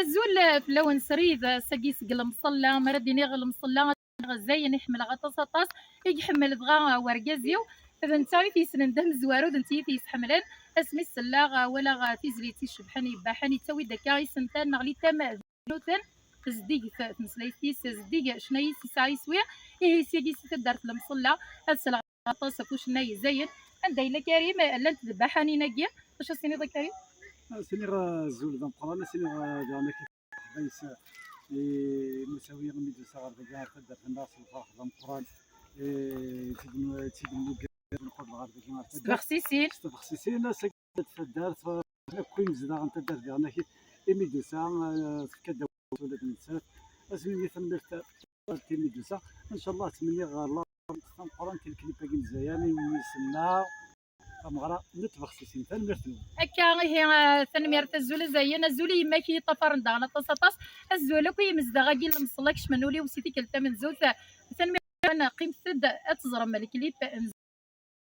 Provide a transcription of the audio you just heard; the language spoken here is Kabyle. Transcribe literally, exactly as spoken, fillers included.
Azul fell-awen srid, ass-agi seg lemṣella, mi ara d-iniɣ lemṣella, Zayen i ḥemmleɣ aṭas, aṭas, i iḥemmel dɣa wergaz-iw. D netta i t-yessnen d amezwaru, d netta i t-yesḥemmlen. Asmi selleɣ, walaɣ tizlit icebḥen, yebbaḥen, yettawi-d akka isental neɣ litam d nuten. Zeddiget tmeslayt-is, zeddig ccna-is, yesɛa iswi. Ihi syagi si taddart lemṣella, ad selleɣ aṭas ɣef ucennay Zayen. Anda yella Karim? Llant tebbaḥanin-agi. Acu as-tiniḍ a Karim? As-iniɣ azul d ameqqran, as-iniɣ daɣen amek ḥbayes i Musawi imi d-yusa ɣer dagi ɣer taddart-nneɣ s lferḥ d ameqqran. Eh, ttid-, ttid-, nqubel ɣer dagi ɣer taddart. S tbexsisin. S tbexsisin, ass-agi taddart, akk imezdaɣ n taddart diɣen akit imi d-yusa, eh, tefka-d awal ula d nettat. Asmi tanemmirt imi d-yusa. Ncallah ttmenniɣ ɣer la tameqqrant i lklip-agi n Zayen i wis-nneɣ tameɣra n tbexsisin. Tanemmirt-nwen. Akka ihi, eh, tanemmirt, azul a Zayen, azul i yemma-k i yi-ṭṭafaren daɣen aṭas, aṭas. Azul akk i yimezdaɣ-agi n lemṣella kecmen ul-iw si tikkelt tamenzut. Tanemmirt, qqimet-d ad teẓrem lklip n